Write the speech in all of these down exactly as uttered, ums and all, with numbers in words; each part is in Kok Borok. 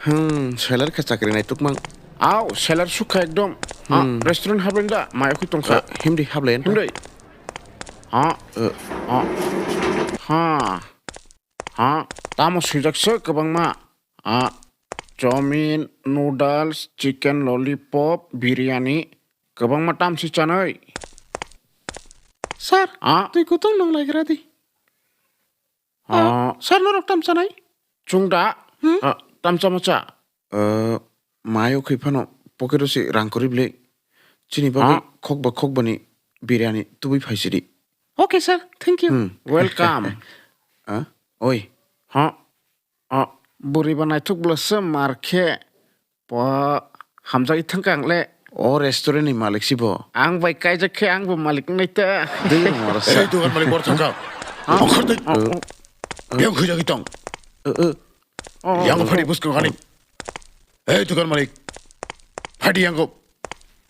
Hmm, seller khe chakri nai tukmang. Au, seller sukha ekdom. Ah, Hmm. restaurant hablenda, mai okhui tongkha. Eh, himdi hablenda. Himdi. Ah, Eh. ah. Ha. Ha. Tamo swijak se kwbangma. Ah, chowmin, noodles, chicken lollipop, biryani. Kwbangma tamsi chanai. Sir, Ah. twi kutung nung laigra di. Ah. Ah, sir, norok tam chanai? Chwng da? Hmm? Ah, tam chama cha? Ah, mayo khe phano pocket o se rang kwrwi bwle. Chini bagwi Ah. khokba khokbani biryani tubui phaisidi. Okay, sir. Thank you. Hmm. Welcome. Ah, oi. Ha? Ah, bwrwi ba naithok bwla se mar khe. Bo hamjagwi thangkha ang le. O restaurant ni malik si bo? Ang bai kaijak khe ang bo malik wngnai ta. Dui rong oro sa. Ei, dukan malik bor thangkha. Ha? Ongkhor dei. Oh, oh. Yang khujagwi tong. Eh, eh. Oh, Yang oh, phadi oh. Buskang ani. Ei, dukan malik. Phadi yang go.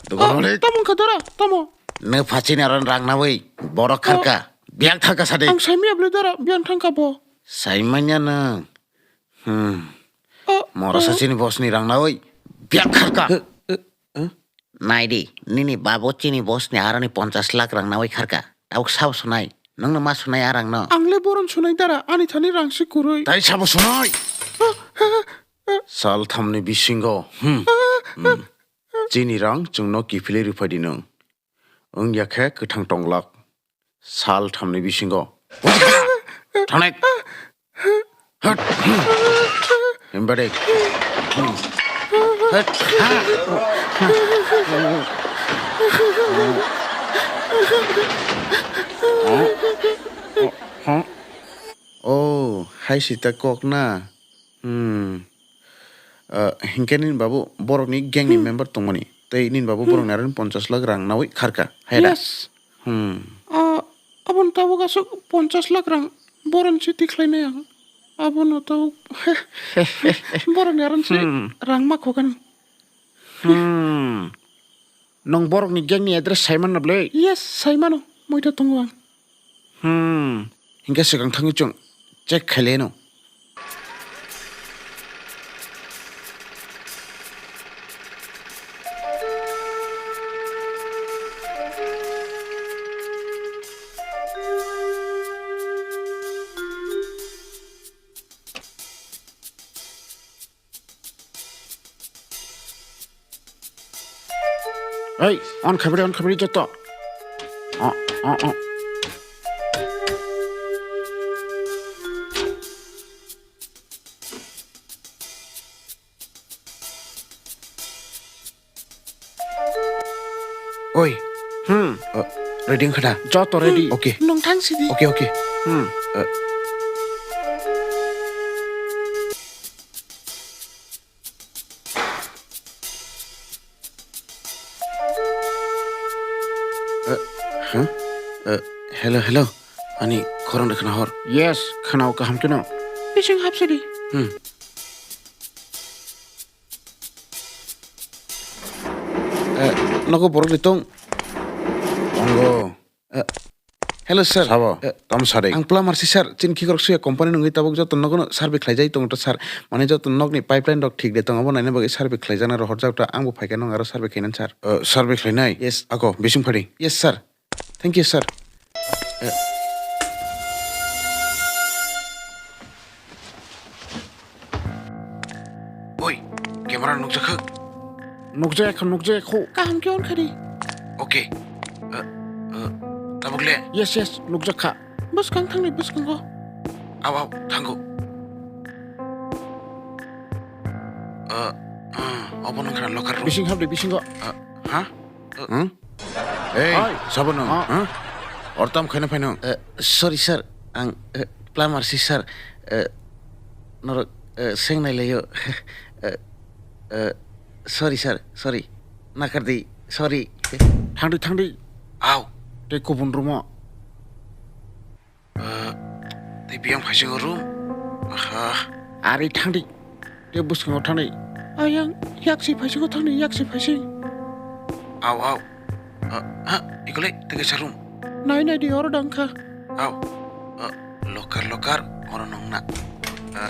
Dukan Oh, malik. Tamo wngkha dara, tamo. Ne phachini aron rang nawi. Borok Oh. Kharka. Biang thangkha sadi. Ang saimya bwle dara, biang thangkha bo. Saimanya nang. Hmm. Oh, Mora oh. Sachini bosni rang nawi. Biang kharka. Eh, eh, eh. Naidi, nini babo chini bosni aroni ponchas lakh rang nawi kharka. Tabuk sabo sunai. Nungno ma sunai arang no. Ang le boron sunai dara, ani thani rang si kurui. Tai sabo sunai. Ah, ah, ah. Sal thamni bisingo. Hmm. Ah, ah. Hmm. Chini rang chwngno kiphilwi rwphai di nung. Wngya khe kwthang tonglak. Sal thamni bisingo. Thanek. Hat. Hembadek. Hat. Oh, hai sita kok na. Hmm. Ah, hinkhe nini babu borokni gang ni Hmm. Member tongmani. Tei nini babu Hmm. Borokni aro ponchas lakh rang nawi kharka. Hai da? Yes. Hmm. Ah, aboni tabuk aswk ponchas lakh rang boron si tikhlainai ang. Abono tabuk borokni aro si Hmm. Rang ma khokani. Hmm. Nwng borokni gang ni address sai manna bwle? Yes, sai mano. Moita tongo ang. Hmm. Hinkhe swkang thangwi chwng check khaileno. Ei, on khabri, on khabri joto. Oh, oh, oh. Oi. Hmm. Uh, ready wngkha da? Joto ready. Hmm. Okay. Nung thang sidi. Okay, okay. Hmm. Uh. Uh, huh? Uh, hello, hello. Ani khorang de khna hor. Yes, khna o kaham keno. Bising hapsidi. Hmm. Eh, nogo borok ni tong? Tongo. Eh, hello, sir. Sabo, eh, tamo sadi? Ang plumber si, sir. Chini khikrok suya company nungwi tabuk joto nogo no survey khlaijai tongo to, sir. Mane joto nokni pipeline rok thik de tongo, abo naina bagwi survey khlaijaknai rohorjak to, ang bo phaikhe nong aro survey khainani, sir. Eh, survey khlainai? Yes. Ako, bising phadi. Yes, sir. Thank you, sir. Eh. Oi, camera nukjakha? Nukjakha, nukjakha. Kaham khe on khadi. Okay. Eh, eh, tabuk le? Yes, yes, nukjakha. Bwskang thangni bwskango. Aw, aw, thango. Eh, eh, obo nang khana locker room. Bising habdi, bisingo. Eh, ha? Hmm? Ei, oi. Sabo nung, ah, ha? Or tam khaina phainung? Eh, sorry, sir. Ang, eh, plumber si, sir. Eh, norok, eh, seng nai laio. Eh, eh, sorry, sir. Sorry. Nakar di. Sorry. Thangdi, thangdi. Aw. Tei kubun room o. Ah, tei biyang phaisingo room. Aha. Ari thangdi. Tei bwskango thangdi. Ayang, yaksi phaisingo thangdi, yaksi phaising. Aw, aw. Ah, ha, ikole, tei kaisa room. Nai, nai di, oro dangkha. Aw. Ah, locker, locker, oro nongna. Ah,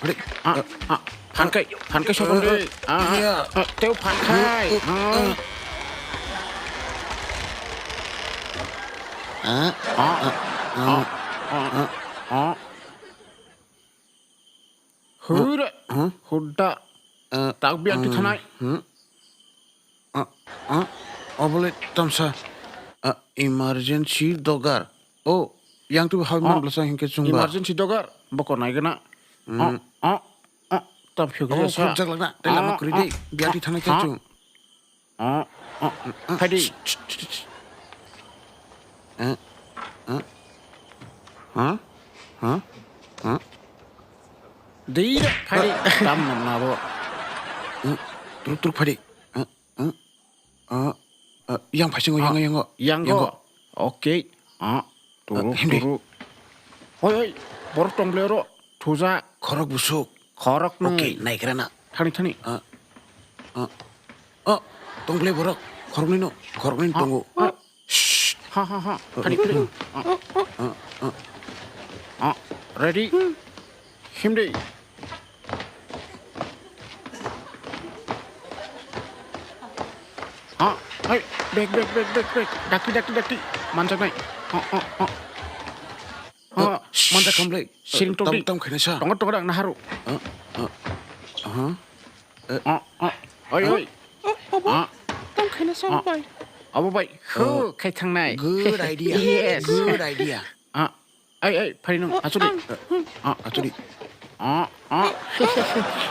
Hadi. Ah, ah, phankai, phankai sokon de. Ah, ah, teo phankai. Ah, ah, ah, ah, ah. Hura, hudda. Tak biang ti thanai. Ah, ah, obole tamsa. Ah, emergency dogar. Oh, yang tu hal man belasa hingke chungba. Emergency dogar, bokor nai gana. Oh, oh, oh, tam phiyok sa. Khorok jak lagna, tei lama kwrwi dei. Biati thanai khe chung. Oh, oh, phaidi. Ha? Ha? Ha? Dei, phaidi. Tam nam na bo. Truk truk phaidi. Ah, ah, ah, yang phaisingo, yang, yango. Yango. Yango. Okay. Ah, turu, himdi. Turu. Oi, oi, borok tong ble oro. Thuja. Khorok busuk. Khorok nung. Okay, naikrana. Thani, thani. Ah, ah, ah, tong ble borok. Khoroknwi no, khoroknwi tongo. Ah. Shh. Ha, ha, ha. Thani, thani. Ah, ah, ah. Ah, ready? Himdi. Ha, hai, bek, bek, bek, bek, bek. Dakti, dakti, dakti. Manjaknai. Ha, ha, ha. Ha, manjak khamlai. Siring tokdi. Tam, tam khaina sa. Tongo, tongo, ang naharu. Ha, ha. Aha. Ha, ha. Oi, oi. Oh, obo. Ha. Tam khaina sa, bai. Abo bai, hu, Oh. khai thangnai. Good idea. Yes. Good idea. Ah, ai, ai, phari nung, achuri. Ah, achuri. Ah, ah.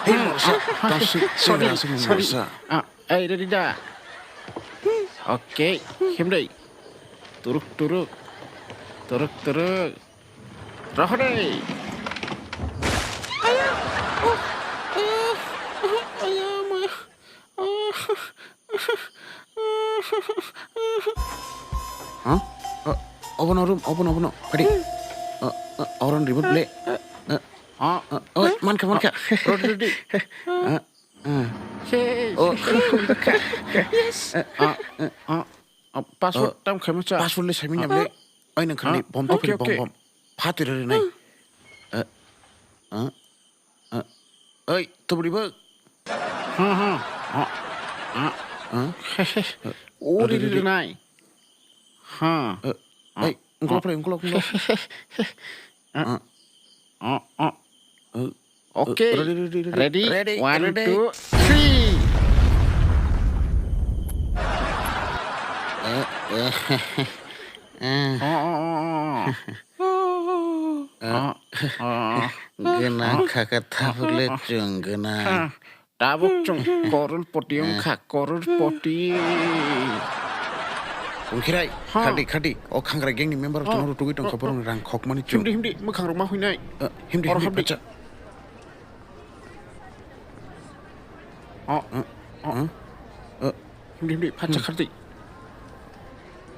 Hey, morsa, tong si, si, Sorry, si, sorry. Morsa. Ah, ai, ready da. Okay, himdai. Turuk, turuk. Turuk, turuk. Rohore. Aya. Oh, oh, oh, aya, ma. Oh. Huh? Uh, obono room, obono, obono. Kadi. Uh, uh, oron ribut le. Uh, Ah, uh, oi, mankha, mankha. Rodi, rodi. Uh, uh. Hey. Oh. Yes. Uh, uh, uh, uh, password tam khaima cha. Password le saimina ble. Oi, nang khani bom to okay, phil bom okay. Bom. Phatwi rori nai. Uh, uh, uh. Oi, tubri bo. Ha, ha. Ah, ah. Huh? Uri, uri, uri, uri. Nai. Ha. Uh, ah, hey, ungkolok ah. Phalai, ungkolok, ungkolok. Ah, ah, ah. Uh, okay. Uh, ready, ready, ready. Ready? Ready, one, ready. Two, three. Uh, uh, uh. Ah, ah, ah, ah. Ah, ah, ah. Gwnang kha kha tabuk le chwng gwnang. Ah, tabuk chwng koror poti wngkha, koror poti. Wngkhirai, ha. Khadi, khadi. O khangra gang ni member rok chwng rutugwi tongkha, borok rang khokmani chwng. Himdi, himdi, mwkhang rok ma huinai. Eh, himdi, himdi, himdi, himdi. Pacha. Oh, oh, oh. Himdi, himdi, pacha khardi.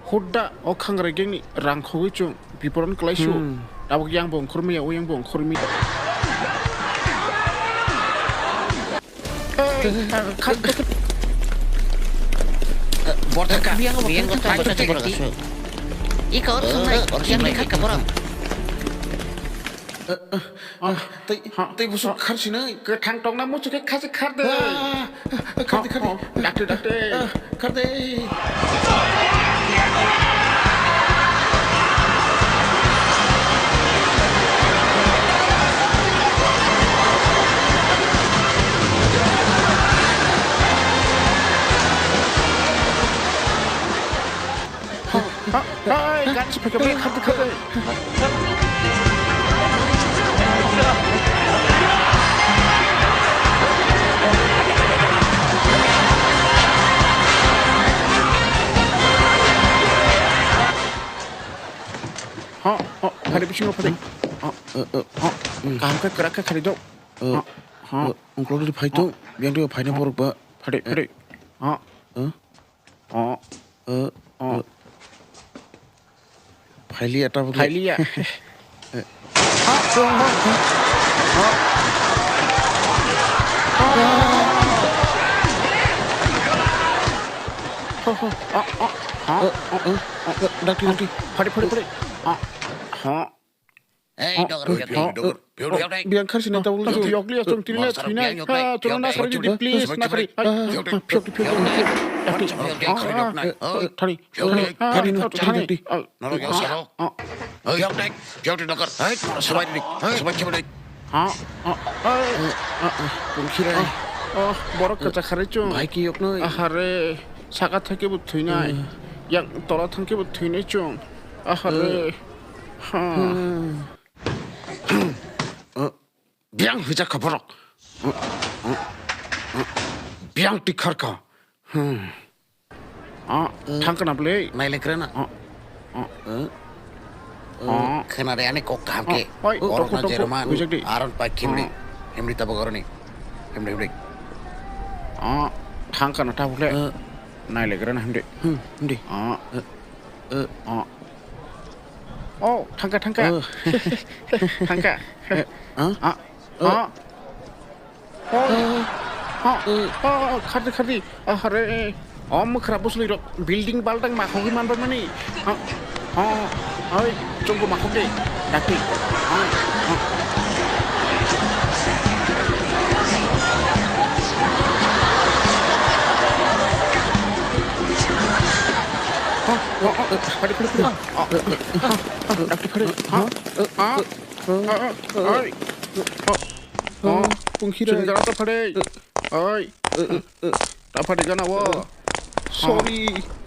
Hudda o khangra gang ni rang khogwi chwng biporon kwlai su. Hmm. Tabuk yang bo ongkhormi ya, o yang bo ongkhormi. Bortaka, biang bo biang bo khasu. Ika or sunai, yang ni khaka borok. Ah, tei, tei busu kharsinai. Kwthang tongna muchuk khe khasi khar de. Ah, ah, khar de, khar de. Oh, oh, dakti, dakti. Ah, khar de. Hai, ganchi phai khe khar de, khar de. Ha, ha, khari bisingo phadi. Ha, eh, eh, ha, hmm. Kaham khe kwrak khe khari do. Eh, ha, ha, eh, ungkolo di phai to, ha, biang di phai na borok ba. Phadi, phadi. Ha. Eh? Ha. Eh, ha. Eh. Phailiya tabuk le. Phailiya. Eh. Ha, ha, ha, ha. Ha. Ha, ha, ha, ha. Eh, eh, eh, dakti, dakti. Phadi, phadi, phadi. Ha, ha. Ei, dogar, biang khar sini tabuk le. Yokli asong tini na thwinai. Ha, chwla na khari di, please, na khari. Phiyok di, phiyok di. Thani. Thani, thani. Norok yosaro. Yok dek, yok di dogar. Hai, sabai di. Hai, sabai kheba di. Ha, ha, ha. Pungkhira. Oh, borok kacha khari chwng. Bai ki yok noi. Ahare, saka thake bo thwinai. Yang tola thangke bo thwinai chwng. Ahare. Ha. Biang hwijak kha borok. Biang tikhar kha. Hmm. Ah, thang kana bwle. Nailai krana. Ah, ah. Eh? Ah. Khena de ani kok kaham khe. Ah, oi, borok toko, na toko, jerman. Hwijak di. Aron pai khimri. Ah. Himri tabo goroni. Himri, himri. Ah, thang kana ta bwle. Eh. Nailai krana himri. Hmm, himri. Ah. Eh, eh. Ah. Oh, thangka, thangka. Oh. Thangka. Eh, ah? Ah, oh. Ah. Oh. Ah. Ah. Oh, oh, khardi, khardi. Ah, hare. Oh, mwkhra bwsli rok building baldang makhogwi manba mani. Ah. Oh, oi, chongbo makhok de. Dakti. Ah. Ah. Ah, oh, oh, oh, padi, padi, padi. Ah, ah, ah, ah, dakti, padi. Ah, ah, ah, ah, oi. Ah, ah, pungkhira. Chwng jara ta phade. Oi. Ta phade gana wo. Sorry.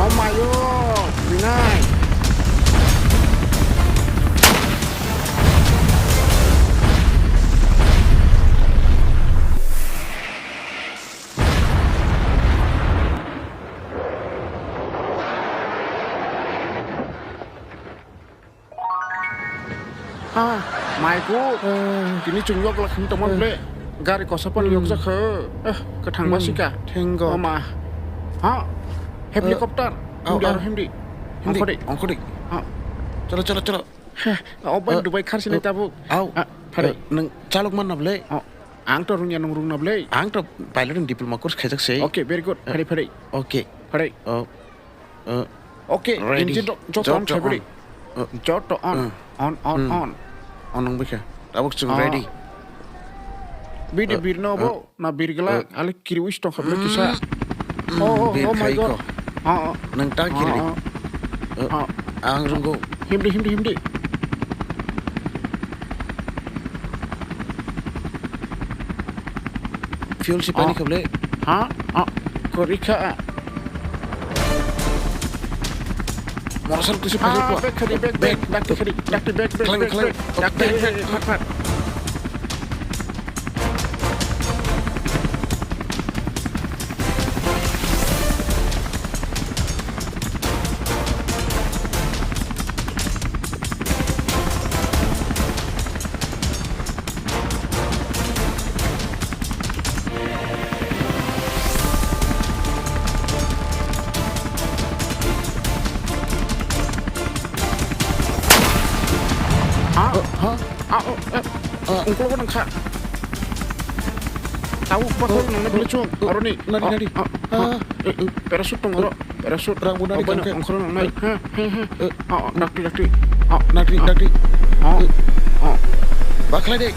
Oh my god, Vinay. Ha, maiku. Tini chwng yok lak hwn tongma ble. Gari kosa pan yok jak kho. Eh, kwthang ba sika. Thengo. Oma. Ha, helicopter. Au, himdi au. Aro himdi. Himdi. Ongkhodi. Ongkhodi. Ha. Chalo, chalo, chalo. Heh, o bai Dubai kharsi nai tabuk. Au. Ah, phare. Nang chalok man na ble. Oh, ang to rungya nung rung na ble. Ang to pilot and diploma course khaijak se. Okay, very good. Phare, phare. Okay. Phare. Oh. Uh, okay, ready. Engine to joto on, joto on. Joto on. Uh, on, on, hmm. On. On nang bikha. Tabuk chwng ready. Bidi birno bo na birgla ali kiri wis tong khabla kisa. Oh, oh, oh my god. Oh, oh. Nang tang kiri. Oh, oh. Oh. Ang runggo. Himdi, himdi, himdi. Fuel si pani khable. Ha? Oh. Korikha. Motorcycle kusi phajak ko. Bag khadi, bag, bag, bag khadi, bag, bag, bag, bag. Khlai, khlai. Bag, bag, bag, bag. Ha? Ha? Ah, oh, eh, ah, ungkologo nangkha. Tau, pathor nangna bini chung, oh, aroni. Nadi, oh, nadi. Ah, ah, ah, eh, eh, parachute tong oro, parachute. Rang bo nadi. Oh, bano kangkhe. Ungkolo nangnai. Eh. Ha, ha, ha. Eh. Oh, oh, dakti, dakti. Oh, nadi, oh, nadi. Oh, eh, oh. Bakhlai de.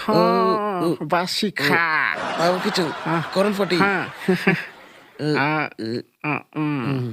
Ha, eh, eh, basikha. Eh, abo kiching. Ah. Koron pati. Ha. Eh, ah, eh. Ah, mm. Mm.